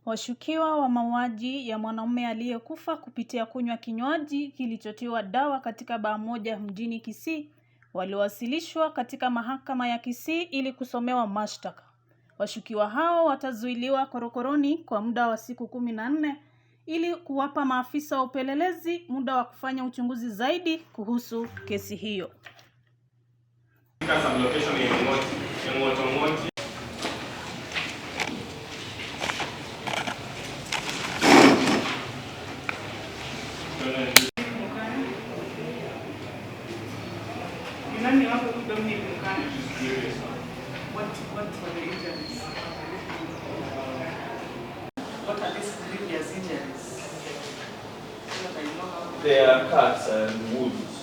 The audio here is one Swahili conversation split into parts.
Washukiwa wa mauaji ya mwanaume aliyekufa kupitia kunywa kinywaji kilichotiwa dawa katika baa moja mjini Kisii waliwasilishwa katika mahakama ya Kisii ili kusomewa mashtaka. Washukiwa hao watazuiliwa korokoroni kwa muda wa siku 14 ili kuwapa maafisa wa upelelezi muda wa kufanya uchunguzi zaidi kuhusu kesi hiyo. Some location in Ngoti. Nani wako Dominic Mukana? What were the injuries? What are these previous injuries? So that I know how. They are cuts and wounds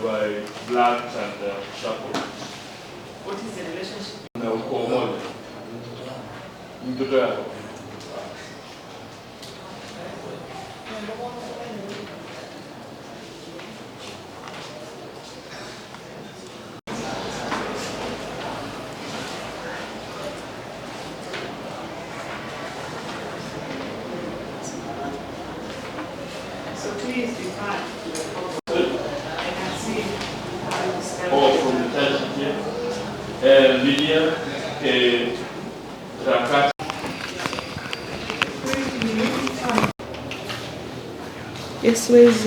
by blunt and sharp objects. What is the relationship? Na ukoo moja. Mtoto yako. So 2 is deferred to the court. I can see how it's done. Oh, from the charge sheet here. Lydia Rakat. Yes, where is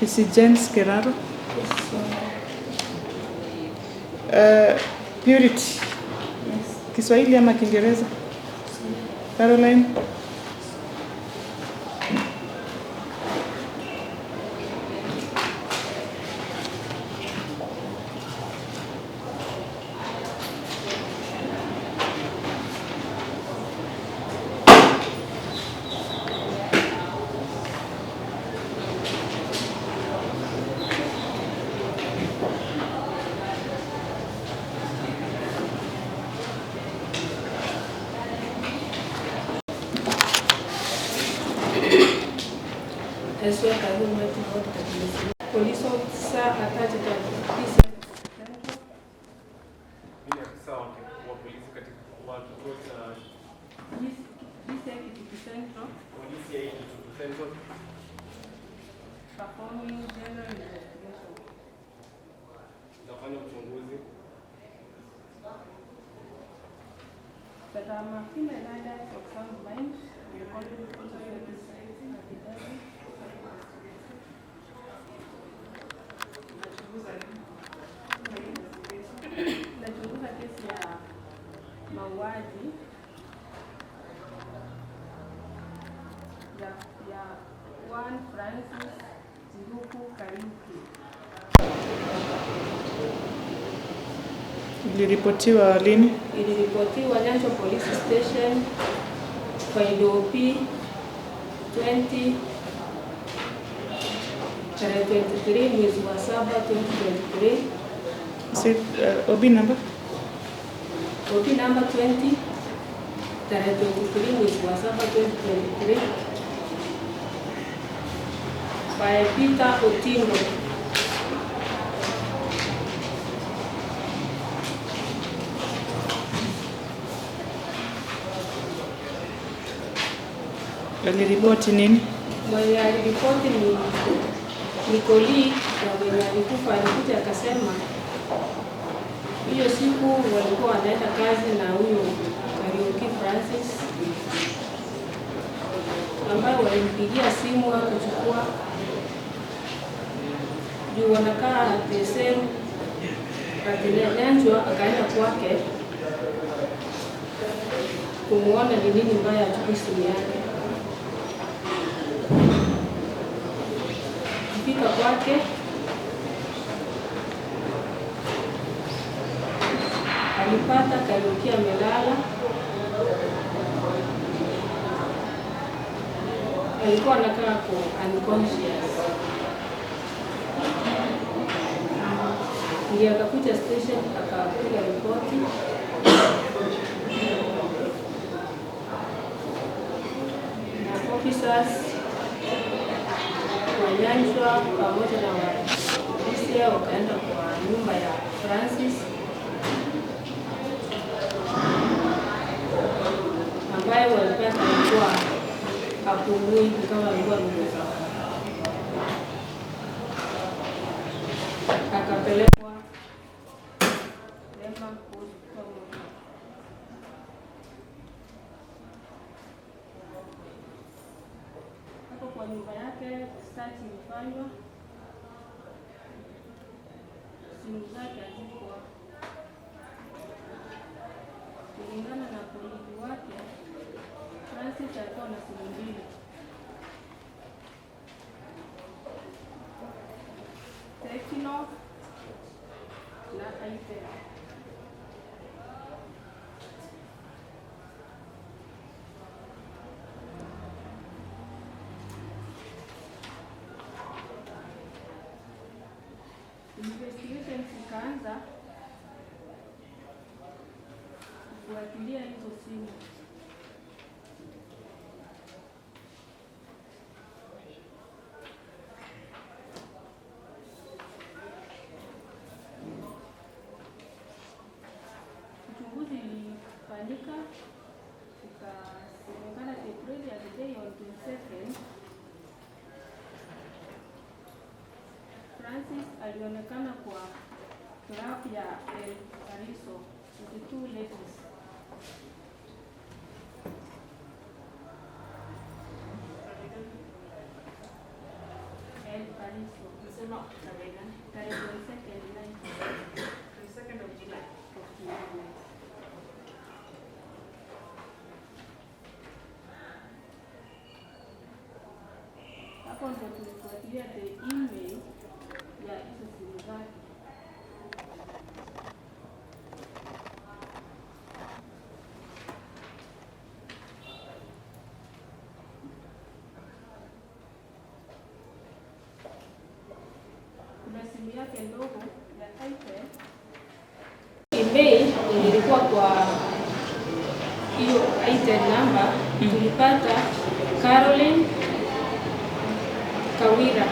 PC James Keraro? Purity. Kiswahili ama Kiingereza? Caroline? Police officer attached at DCI Central. Mimi ni afisa wa polisi katika wa kituo cha DCI Kitutu Central polisi ya Kitutu Central. Performing general investigation. Nafanya uchunguzi. That I'm a female adult of sound mind, recorded this affidavit. Nachunguza kesi ya mauaji ya Juan Francis Nduku Kariuki. Iliripotiwa lini? Iliripotiwa Nyanchwa Police Station kwa OP 20 tarehe 23 mwezi wa 7 2023. Is it OB number? OP number 20 tarehe 23 mwezi wa 7 2023 by Peter Otindo. Aliripoti nini? Mwenye aliripoti ni colleague na mwenye alikufa alikuja akasema hiyo siku walikuwa wanaenda kazi na huyo Kariuki Francis ambaye walimpigia simu hakuchukua juu wanakaa the same but Nyanchwa akaenda kwake kumuona ni nini mbaya achukue simu yake. Kufika kwake alipata Kariuki amelala, alikuwa anakaa kwa unconscious. Ndiye akakuja station akapiga ripoti. Na officers wa Nyanchwa pamoja na wa DCI wakaenda kwa nyumba ya Francis. Hapumui, ni kama alikuwa amekufa. Akapelekwa Lema Hospital. Hapo kwa nyumba yake search ilifanywa, simu zake hazikuwa. Kulingana na polisi wake, Francis alikuwa na simu mbili. Tecno na Itel. Investigations ikaanza kufuatilia hizo simu. Uchunguzi ilifanyika, ikasemekana the previous day on 22nd, Francis alionekana kwa club ya El Paraiso with two ladies. El Paraiso. Nasema tarehe gani? Tarehe 22nd night. 22nd of July. Of July night. Hapo ndo tulifuatilia the email ya hizo simu zake. Kuna simu yake ndogo ya iPad. Email yenye ilikuwa kwa hiyo itel number, tulipata Caroline Kawira.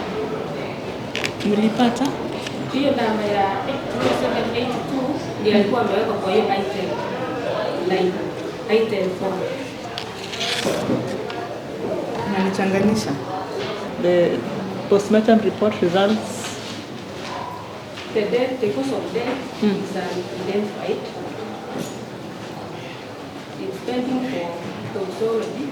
Mlipata? Hiyo namba ya 0782 ndiyo alikuwa ameweka kwa hiyo itel line, itel phone. Nanichanganisha. The postmortem report results. The cause of death is unidentified. It's pending for toxicology.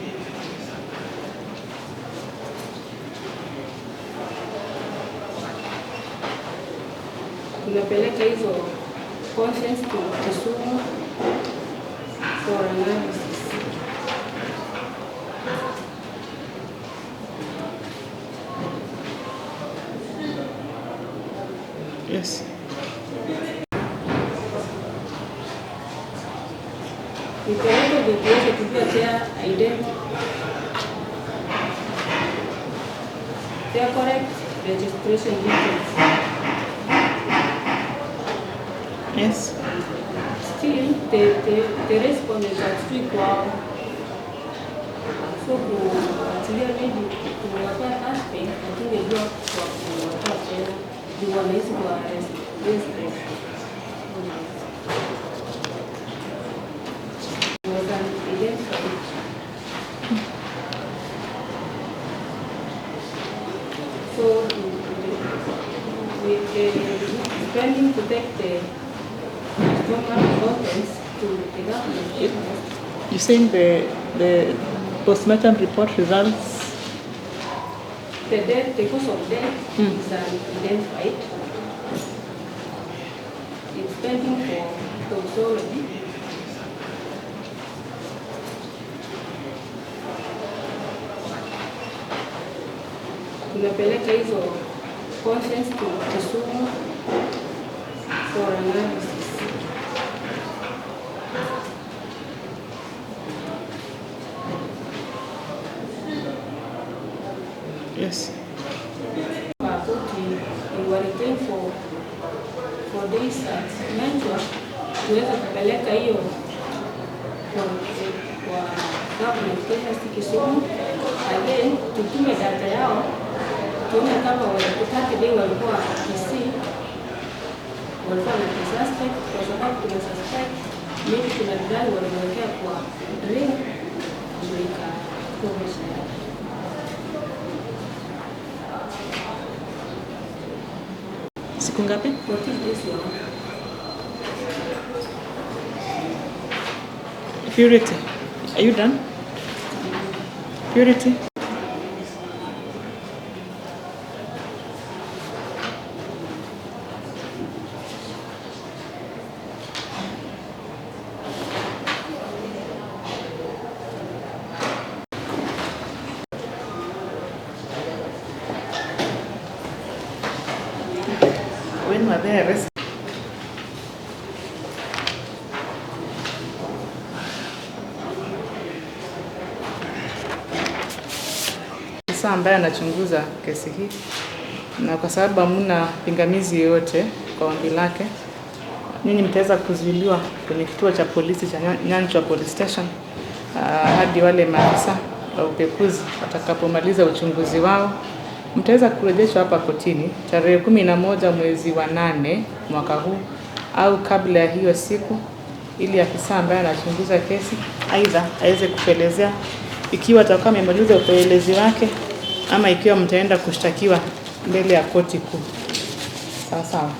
Tumepeleka hizo contents to Kisumu for analysis. Yes. Nipeleke ndio tuweze kujua their identity, their correct registration details. Yes. Still, the respondents hatujui kwao, so kufuatilia maybe kuwapea suspect, hatungejua kwa kuwatoa tena juu wanaishi kwa residence. Was unidentified. So with the spending to take the stomach contents to the government chemist. You're saying the postmortem report results? The cause of death is unidentified. It's pending for toxicology. Tumepeleka hizo contents to Kisumu for analysis. Yes. Koti we were retained for days at Menchwa tuweze kupeleka hiyo kwa government chemist Kisumu. Again tutume data yao tuone kama walikuwa day walikuwa Kisii, walikuwa na suspect, kwa sababu tuna suspect maybe kuna drug walimwekea kwa drink ndio ikatoa maisha yake. Siku ngapi? 14 days, Your Honor. Purity, are you done? Purity? When were they arrested? Afisa ambaye anachunguza kesi hii, na kwa sababu hamna pingamizi yoyote kwa ombi lake, nyinyi mtaweza kuzuiliwa kwenye kituo cha polisi cha Nyanchwa Police Station hadi wale maafisa wa upekuzi watakapomaliza uchunguzi wao. Mtaweza kurejeshwa hapa kotini tarehe 11 mwezi wa 8 mwaka huu au kabla ya hiyo siku, ili afisa ambaye anachunguza kesi aidha aweze kuelezea ikiwa atakuwa amemaliza upelelezi wake ama ikiwa mtaenda kushtakiwa mbele ya koti kuu. Sawa sawa.